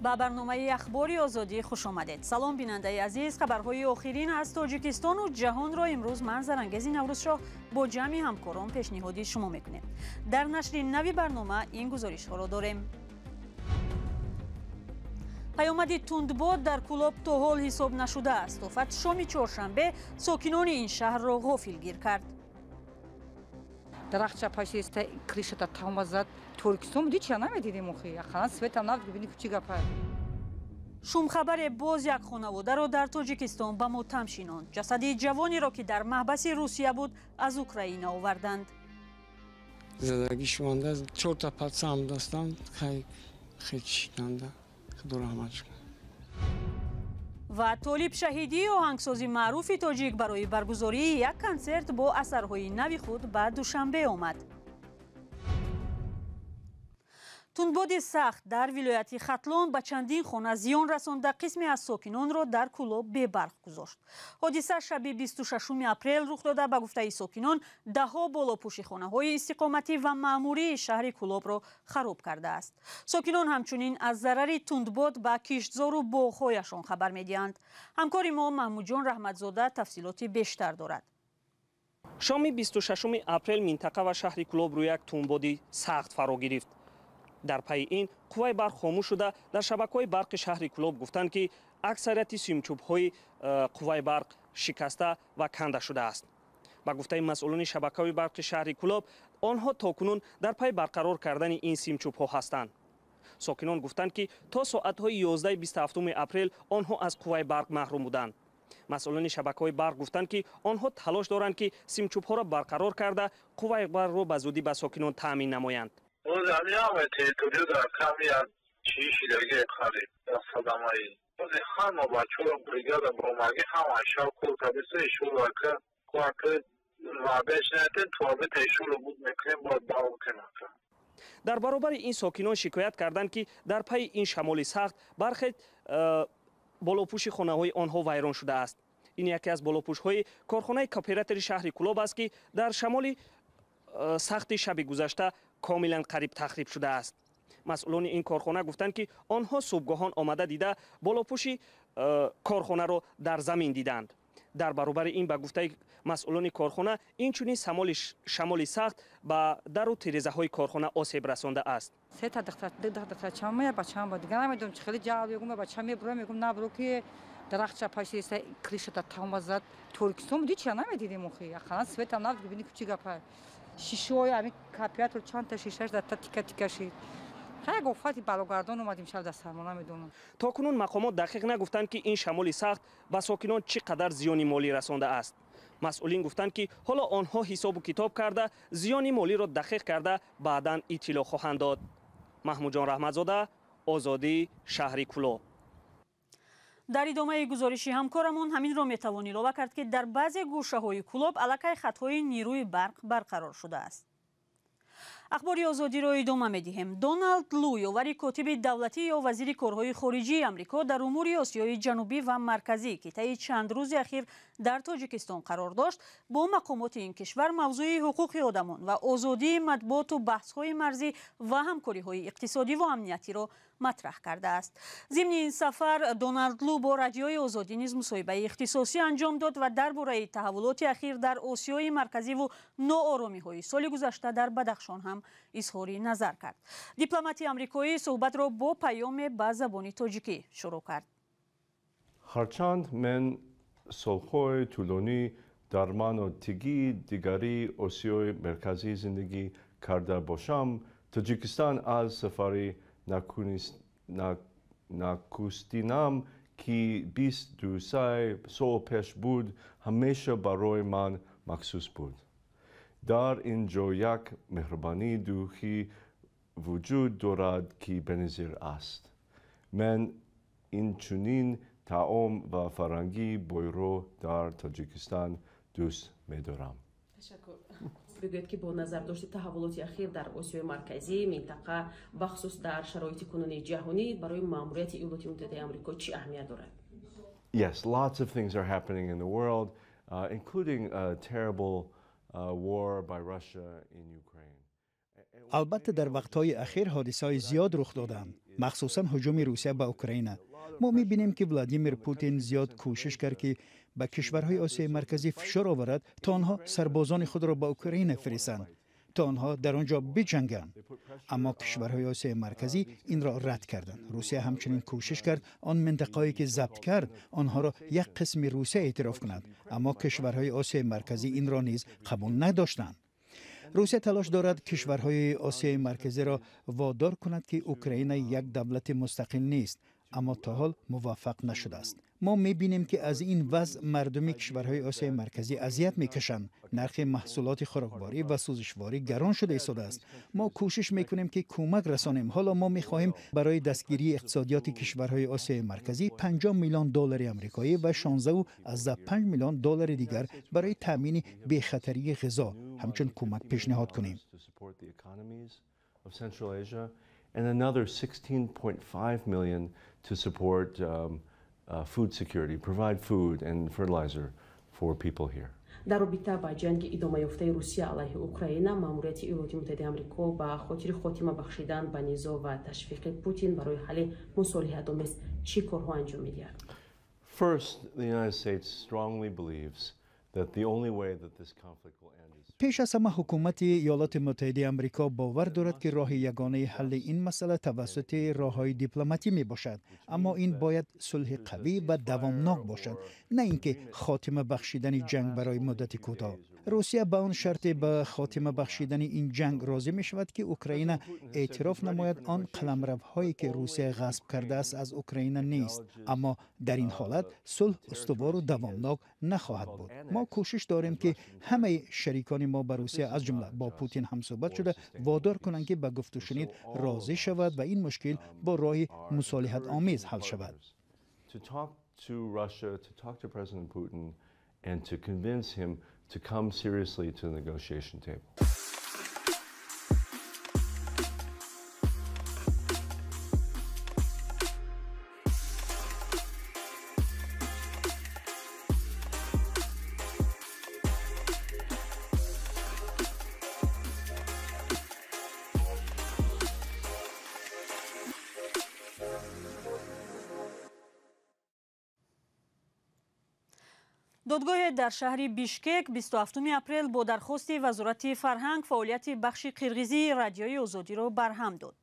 Ба барномаи Ахбори Озодӣ хуш омадед. Салом, бинандаи азиз. Хабарҳои охирин аз Тоҷикистону ҷаҳонро имрӯз ман, Зарангези Наврӯзшоҳ, бо ҷамъи ҳамкорон пешниҳоди шумо мекунем. Дар нашри нави барнома ин гузоришҳоро дорем. Паёмади тундбод дар Кӯлоб то ҳол ҳисоб нашудааст. Офат шоми чоршанбе сокинони ин шаҳрро ғофилгир кард. Дарахт чапашиста, крышата тама зад. Торикистон буди, чия намедидем охи. Ақаллан светам набуд, бибини, чӣ гапа. Шумхабаре боз як хонаводаро дар Тоҷикистон ба мотам шинонд. Ҷасади ҷавонеро, ки дар маҳбаси Русия буд, аз Украина оварданд. Задагиш монда, чорта пацам дастам, хай хечинанда. Худо раҳмат кунад. Ва Толиб Шаҳидӣ, оҳангсози маъруфи тоҷик, барои баргузории як консерт бо асарҳои нави худ ба Душанбе омад. Тундбоди сахт дар вилояти Хатлон ба чандин хона зиён расонда, қисме аз сокинонро дар Кӯлоб бебарқ гузошт. Ҳодиса шаби 26 апрел рух дода, ба гуфтаи сокинон, даҳҳо болопӯши хонаҳои истиқоматӣ ва маъмурии шаҳри Кӯлобро хароб кардааст. Сокинон ҳамчунин аз зарари тундбод ба киштзору боғҳояшон хабар медиҳанд. Ҳамкори мо Маҳмудҷон Раҳматзода тафсилоти бештар дорад. Шоми 26 апрел минтақа ва шаҳри Кӯлоб рӯи як тундбоди сахт фаро гирифт. Дар пайи ин қувваи барқ хомӯш шуда, дар шабакаҳои барқи шаҳри Кӯлоб гуфтанд, ки аксарияти симчӯбҳои қувваи барқ шикаста ва канда шудааст. Ба гуфтаи масъулони шабакаҳои барқи шаҳри Кӯлоб, онҳо то кунун дар пайи барқарор кардани ин симчӯбҳо ҳастанд. Сокинон гуфтанд, ки то соатҳои 11 27 апрел онҳо аз қувваи барқ маҳрум буданд. Масъулони шабакаҳои барқ гуфтанд, ки онҳо талош доранд, ки симчӯбҳоро барқарор карда, қувваи барқро ба зудӣ ба сокинон таъмин намоянд. Боз ҳамин ҳама территория дар ками як чии шидаги қариб садамаи. Бози ҳама бачаҳо, бригада бромаги, ҳама шаб кор кардиса, ишоро ака ака ваъдааш надем, туабета ишоро буд мекунем, бояд давом кунем, ака. Дар баробари ин сокинон шикоят карданд, ки дар пайи ин шамоли сахт бархе болопӯши хонаҳои онҳо вайрон шудааст. Ин яке аз болопӯшҳои корхонаи кооператори шаҳри Кӯлоб аст, ки дар шамоли сахти шаби гузашта комилан қариб тахриб шудааст. Масъулони ин корхона гуфтанд, ки онҳо субҳгоҳон омада дида, болопӯши корхонаро дар замин диданд. Дар баробари ин, ба гуфтаи масъулони корхона, инчунин шамоли сахт ба дару тирезаҳои корхона осеб расондааст. Сета духтарчама, бачам ба дигар намедонам, чи хеле ҷалб. Мегум, бача мебура, мегум, набуро, ки дарахт чапашиста, крышата тама зад. Торикистон буди, чия намедидем охи. Ақаллан светам набуд, бибини, чӣ гапа. Шишаҳои ҳамин кооператор чандта шишаш дар тика тика шид. Як офати балогардон омадим шаб дар сармо, намедонам. То кунун мақомот дақиқ нагуфтанд, ки ин шамоли сахт ба сокинон чӣ қадар зиёни молӣ расондааст. Масъулин гуфтанд, ки ҳоло онҳо ҳисобу китоб карда, зиёни молиро дақиқ карда, баъдан иттилоъ хоҳанд дод. Маҳмудҷон Раҳматзода, Озодӣ, шаҳри Кӯлоб. Дар идомаи гузориши ҳамкорамон ҳаминро метавон илова кард, ки дар баъзе гӯшаҳои Кӯлоб аллакай хатҳои нерӯи барқ барқарор шудааст. Ахбори Озодиро идома медиҳем. Доналд Лу, ёвари котиби давлатӣ ё вазири корҳои хориҷии Амрико дар умури Осиёи Ҷанубӣ ва Марказӣ, ки таи чанд рӯзи ахир дар Тоҷикистон қарор дошт, бо мақомоти ин кишвар мавзӯи ҳуқуқи одамон ва озодии матбуоту баҳсҳои марзӣ ва ҳамкориҳои иқтисодӣ ва амниятиро матраҳ кардааст. Зимни ин сафар Доналд Лу бо Радиои Озодӣ низ мусоҳибаи ихтисосӣ анҷом дод ва дар бораи таҳаввулоти ахир дар Осиёи Марказиву ноормиҳои соли гузашта дар Бадахшон ҳам изҳори назар кард. Дипломати амрикоӣ суҳбатро бо паёме ба забони тоҷикӣ шурӯъ кард. Ҳарчанд ман солҳои тӯлонӣ дар манотиқи дигари Осиёи Марказӣ зиндагӣ карда бошам, Тоҷикистон аз сафари нахустинам, ки 23 сол пеш буд, ҳамеша барои ман махсус буд. Дар ин ҷо як меҳрубонии рӯҳӣ вуҷуд дорад, ки беназир аст. Ман инчунин таом ва фарҳанги бойро дар Тоҷикистон дӯст медорам. Ташаккур. Бигӯед, ки бо назардошти таҳаввулоти ахир дар Осиёи Марказӣ, минтақа, бахусус дар шароити кунунии ҷаҳонӣ, барои маъмурияти Иёлоти Муттаҳидаи Амрико чӣ аҳамият дорад? Yes, lots of things are happening in the world, including a terrible war by Russia in Ukraine. Албатта, дар вақтҳои ахир ҳодисаҳои зиёд рух додаанд, махсусан ҳуҷуми Русия ба Украина. Мо мебинем, ки Владимир Путин зиёд кӯшиш кард, ки ба кишварҳои Осиёи Марказӣ фишор оварад, то онҳо сарбозони худро ба Украина фиристанд, то онҳо дар он ҷо биҷанганд. Аммо кишварҳои Осиёи Марказӣ инро рад карданд. Русия ҳамчунин кӯшиш кард он минтақаҳое, ки забт кард, онҳоро як қисми Русия эътироф кунад, аммо кишварҳои Осиёи Марказӣ инро низ қабул надоштанд. Русия талош дорад кишварҳои Осиёи Марказиро водор кунад, ки Украина як давлати мустақил нест, аммо то ҳол муваффақ нашудааст. Мо мебинем, ки аз ин вазъ мардуми кишварҳои Осиёи Марказӣ азият мекашанд. Нархи маҳсулоти хӯрокворӣ ва сӯзишворӣ гарон шуда истодааст. Мо кӯшиш мекунем, ки кӯмак расонем. Ҳоло мо мехоҳем барои дастгирии иқтисодиёти кишварҳои Осиёи Марказӣ 50 миллион доллари амрикоӣ ва 16,5 миллион доллари дигар барои таъмини бехатарии ғизо ҳамчун кӯмак пешниҳод кунем. And another 16.5 million to support food security, provide food and fertilizer for people here. Дар робита ба ҷанги идомаёфтаи Русия алайҳи Украина, маъмурияти Иёлоти Муттаҳидаи Амрико ба хотири хотима бахшидан ба низоъ ва ташвиқи Путин барои ҳалли мусолиҳатомез чӣ корҳо анҷом медиҳад? First, the United States strongly believes that the only way that this conflict will end is Пеш аз ҳама, ҳукумати Иёлоти Муттаҳидаи Амрико бовар дорад, ки роҳи ягонаи ҳалли ин масъала тавассути роҳҳои дипломатӣ мебошад, аммо ин бояд сулҳи қавӣ ва давомнок бошад, на ин ки хотима бахшидани ҷанг барои муддати кӯтоҳ. Русия ба он шарте ба хотима бахшидани ин ҷанг розӣ мешавад, ки Украина эътироф намояд он қаламравҳое, ки Русия ғасб кардааст, аз Украина нест. Аммо дар ин ҳолат сулҳ устувору давомнок нахоҳад буд. Мо кӯшиш дорем, ки ҳамаи шарикони мо ба Русия, аз ҷумла бо Путин ҳамсӯҳбат шуда, водор кунанд, ки ба гуфтушунид розӣ шавад ва ин мушкил бо роҳи мусолиҳатомез ҳал шавад. To Russia, to talk to President Putin and to convince him to come seriously to the negotiation table. Додгоҳе дар шаҳри Бишкек 27 апрел бо дархости Вазорати фарҳанг фаъолияти бахши қирғизии Радиои Озодиро барҳам дод.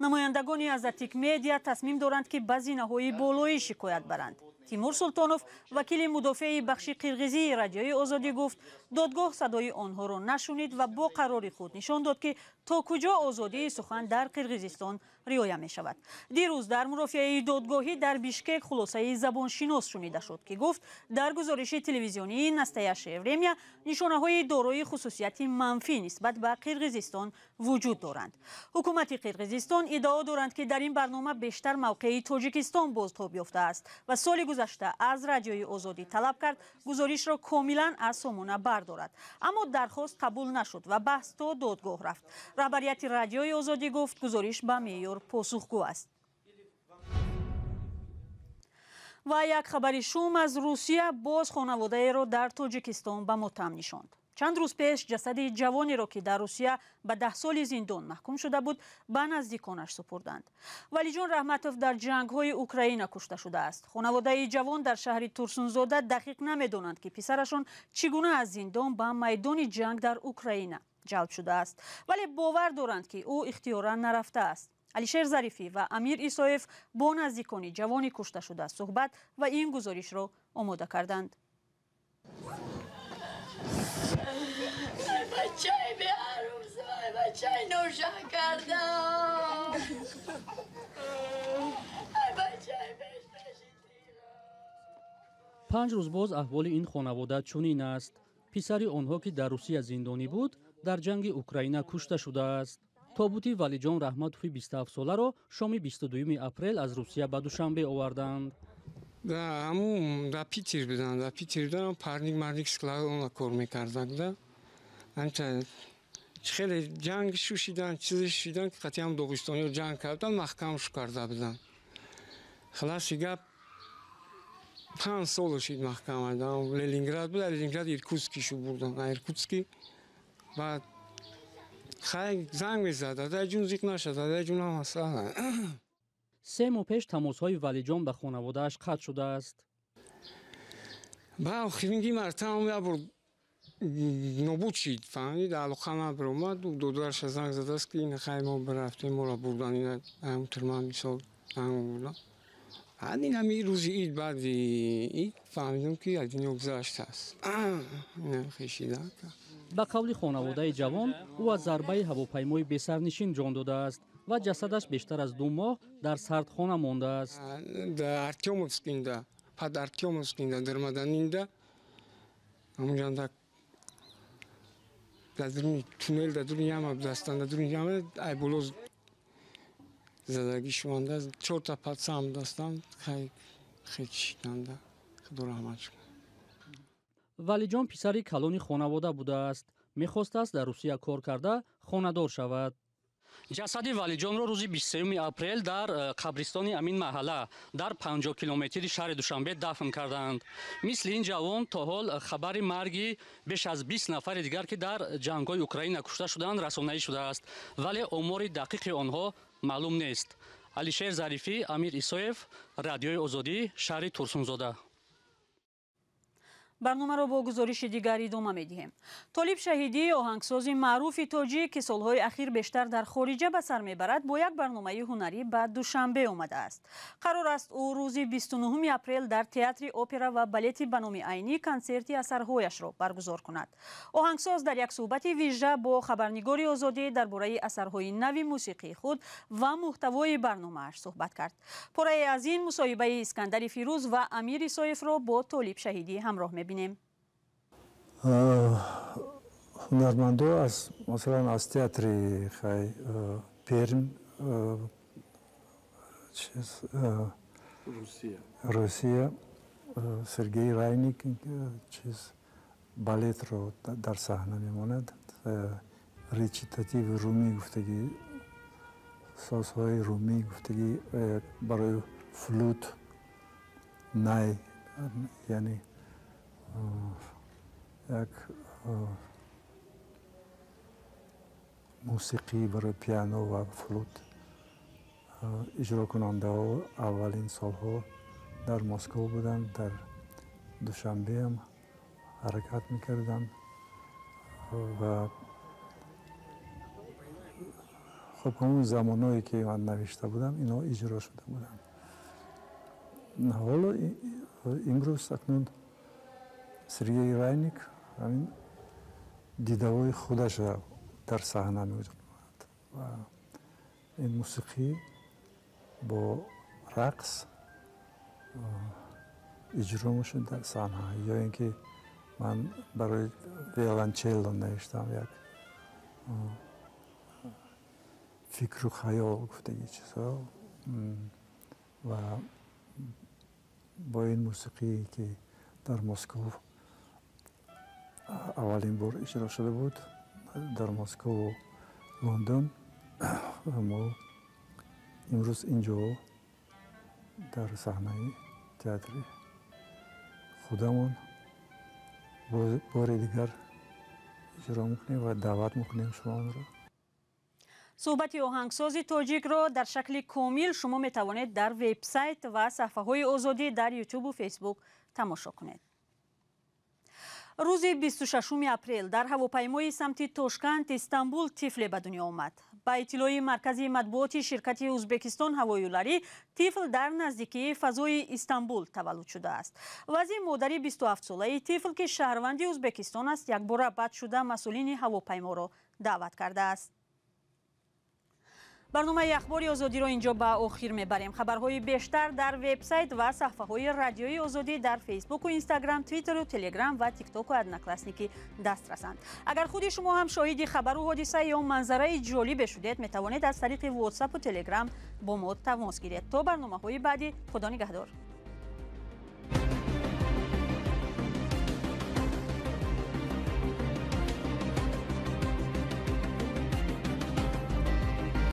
Намояндагони Азаттик Медиа тасмим доранд, ки ба зинаҳои болоӣ шикоят баранд. Тимур Султонов, вакили мудофеи бахши қирғизии Радиои Озодӣ, гуфт, додгоҳ садои онҳоро нашунид ва бо қарори худ нишон дод, ки то куҷо озодии сухан дар Қирғизистон риоя мешавад. Дирӯз дар мурофиаи додгоҳӣ дар Бишкек хулосаи забоншинос шунида шуд, ки гуфт, дар гузориши телевизионии «Настоящее время» нишонаҳои дорои хусусияти манфӣ нисбат ба Қирғизистон вуҷуд доранд. Ҳукумати Қирғизистон иддао доранд, ки дар ин барнома бештар мавқеи Тоҷикистон бозтоб ёфтааст ва соли гузашта аз Радиои Озодӣ талаб кард, гузоришро комилан аз сомона бардорад, аммо дархост қабул нашуд ва баҳс то додгоҳ рафт. Раҳбарияти Радиои Озодӣ гуфт, гузориш ба меъёр посухгӯ аст. Ва як хабари шум аз Русия боз хонаводаеро дар Тоҷикистон ба мотам нишонд. Чанд рӯз пеш ҷасади ҷавонеро, ки дар Русия ба 10 соли зиндон маҳкум шуда буд, ба наздиконаш супурданд. Валиҷон Раҳматов дар ҷангҳои Украина кушта шудааст. Хонаводаи ҷавон дар шаҳри Турсунзода дақиқ намедонанд, ки писарашон чӣ гуна аз зиндон ба майдони ҷанг дар Украина ҷалб шудааст, вале бовар доранд, ки ӯ ихтиёран нарафтааст. Алишер Зарифӣ ва Амир Исоев бо наздикони ҷавони кушташуда суҳбат ва ин гузоришро омода карданд. Бачаи беарӯз, бачаи нӯша кардам. Бачаи. 5 рӯз боз аҳволи ин хонавода чунин аст. Писари онҳо, ки дар Русия зиндонӣ буд, дар ҷанги Украина кушта шудааст. Тобути Валиҷон Раҳматови 27-соларо шоми 22 апрел аз Русия ба Душанбе оварданд. Ҳамун дар Питер буданд, дар Питер буданд, парник марник склад она кор мекарданд да. Анча хеле ҷанг шушидан, чизе шудан, ки қатъиан доғистониҳо ҷанг карданд, маҳкам шу карда буданд. Халаси гап, 5 сол шид маҳкам. Ленинград буд, Ленинград Иркутский шу бурдан. Иркутский баъд Хай занг мезад, адаҷун зиқ нашад, адаҷун ҳам масъала. 3 моҳ пеш тамосҳои Валиҷон ба хонаводааш қатъ шудааст. Ба охиринги мартаам як бор нобуд шид, фаҳмид, алоқа набаромад. Додараша занг задааст, ки ин хай мо рафтем, моро бурдан, ина ҳамтурман мисол занг бурдан. Баъд ин ҳами рӯзи ид, баъди ид фаҳмидам, ки аз дунё гузаштааст. Ина хешида. Ба қавли хонаводаи ҷавон, ӯ аз зарбаи ҳавопаймои бесарнишин ҷон додааст ва ҷасадаш бештар аз 2 моҳ дар сардхона мондааст. Дар Артёмовскинда, пад Артёмовскинда, дар Маданинда, ҳамонҷанда дар дуруни туннел, дар дуруни яма будастанд, дар дуруни яма айболоз задагӣ шуданда, 4та патсам будастанд, хай хечиданда, худо раҳмат кунад. Валиҷон писари калони хонавода будааст. Мехостааст дар Русия кор карда хонадор шавад. Ҷасади Валиҷонро рӯзи 23 апрел дар қабристони амин маҳалла дар 50 километри шаҳри Душанбе дафн карданд. Мисли ин ҷавон то ҳол хабари марги беш аз 20 нафари дигар, ки дар ҷангҳои Украина кушта шуданд, расонаӣ шудааст, вале омори дақиқи онҳо маълум нест. Алишер Зарифӣ, Амир Исоев, Радиои Озодӣ, шаҳри Турсунзода. Барномаро бо гузориши дигар идома медиҳем. Толиб Шаҳидӣ, оҳангсози маъруфи тоҷик, ки солҳои ахир бештар дар хориҷа ба сар мебарад, бо як барномаи ҳунарӣ ба Душанбе омадааст. Қарор аст ӯ рӯзи 29 апрел дар театри опера ва балети ба номи Айнӣ консерти асарҳояшро баргузор кунад. Оҳангсоз дар як суҳбати вижа бо хабарнигори Озодӣ дар бораи асарҳои нави мусиқии худ ва муҳтавои барномааш суҳбат кард. Порае аз ин мусоҳибаи Искандари Фирӯз ва Амир Исоевро бо Толиб Шаҳидӣ ҳамроҳ мебинем. Ҳунармандо аз масалан аз театри хай Перм, Русия, Сергей Райник чиз балетро дар саҳна мемонад, речитативи румӣ гуфтагӣ, созҳои румӣ гуфтагӣ барои флют, най, яъне як мусиқӣ барои пиано ва флют иҷрокунандаҳо аввалин солҳо дар Москва буданд, дар Душанбеам ҳаракат мекарданд ва хуб ҳамон замонҳое ки ман навишта будам, инҳо иҷро шуда буданд. Ҳоло имрӯз акнун Сергей Райник ҳамин дидаҳои худашро дар саҳна мегузорад ва ин мусиқӣ бо рақс иҷро мешуд дар саҳна. Ё ин ки ман барои виолончелло навиштам як фикру хаёл гуфтагӣ чизҳо ва бо ин мусиқие ки дар Москва аввалин бор иҷро шуда буд, дар Москву Лондон, мо имрӯз инҷо дар саҳнаи театри худамон бори дигар иҷро мекунем ва даъват мекунем шуморо. Суҳбати оҳангсози тоҷикро дар шакли комил шумо метавонед дар вебсайт ва саҳфаҳои Озодӣ дар Ютубу Фейсбук тамошо кунед. Рӯзи 26 апрел дар ҳавопаймои самти Тошканд Истанбул тифле ба дунё омад. Ба иттилои маркази матбуоти ширкати Ӯзбекистон ҳавоюларӣ, тифл дар наздикии фазои Истанбул таваллуд шудааст. Вазъи модари 27-солаи тифл, ки шаҳрванди Ӯзбекистон аст, якбора бад шуда масъулини ҳавопайморо даъват кардааст. Барномаи Ахбори Озодиро инҷо ба охир мебарем. Хабарҳои бештар дар вебсайт ва саҳфаҳои Радиои Озодӣ дар Фейсбуку Инстаграм, Твиттеру Телеграм ва Тиктоку Одноклассники дастрасанд. Агар худи шумо ҳам шоҳиди хабару ҳодиса ё манзараи ҷолибе шудед, метавонед аз тариқи Ватсапу Телеграм бо мо тамос гиред. То барномаҳои баъдӣ, Худо нигаҳдор.